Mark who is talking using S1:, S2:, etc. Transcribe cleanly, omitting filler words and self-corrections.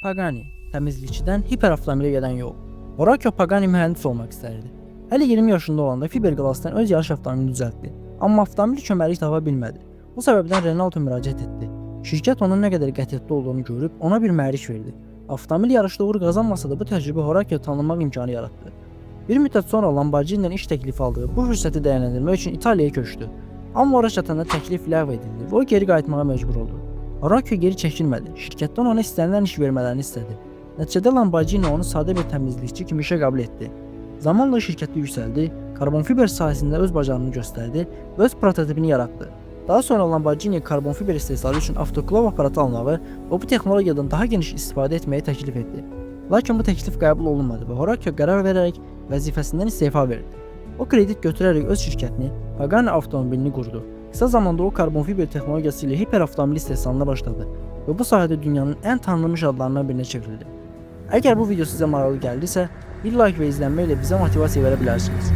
S1: Pagani, təmizlikçidən hiperavtomobilə gedən yol. Horacio Pagani mühəndis olmaq istərdi. Hələ 20 yaşında olanda fiberglassdan öz yarış avtomobilini düzəltdi. Amma avtomobil köməklik tapa bilmədi. Bu səbəbdən Renault-a müraciət etdi. Şirkət onun nə qədər qətiyyətli olduğunu görüb ona bir məhərik verdi. Avtomobil yarışda uğur qazanmasa da bu təcrübə Horacio tanınmaq imkanı yaratdı. Bir müddət sonra Lamborghini-dən iş təklifi aldı və bu fürsəti dəyərləndirmək üçün İtaliyaya köçdü. Amma ora çatanda təklif ləğv edildi və o geri qayıtmağa məcbur oldu. Horacio geri çəkilmədi. Şirkətdən ona istənilən iş vermələrini istədi. Nəticədə Lamborghini onu sadə bir təmizlikçi kimi işə qəbul etdi. Zamanla şirkətdə yüksəldi, karbon fiber sahəsində öz bacarığını göstərdi və öz prototipini yaratdı. Daha sonra Lamborghini karbon fiber istehsalı üçün avtoklav aparatı almağı və bu texnologiyadan daha geniş istifadə etməyi təklif etdi. Lakin bu təklif qəbul olunmadı və Horacio qərar verərək vəzifəsindən istefa verdi. O kredit götürərək öz şirkətini, Pagani avtomobilini qurdu. Qısa zamanda o karbon fiber texnologiyası ilə hiperavtomobil istehsalına başladı və bu sahədə dünyanın ən tanınmış adlarından birinə çevrildi. Əgər bu video sizə maraqlı gəldisə, bir like və izlənmə ilə bizə motivasiya verə bilərsiniz.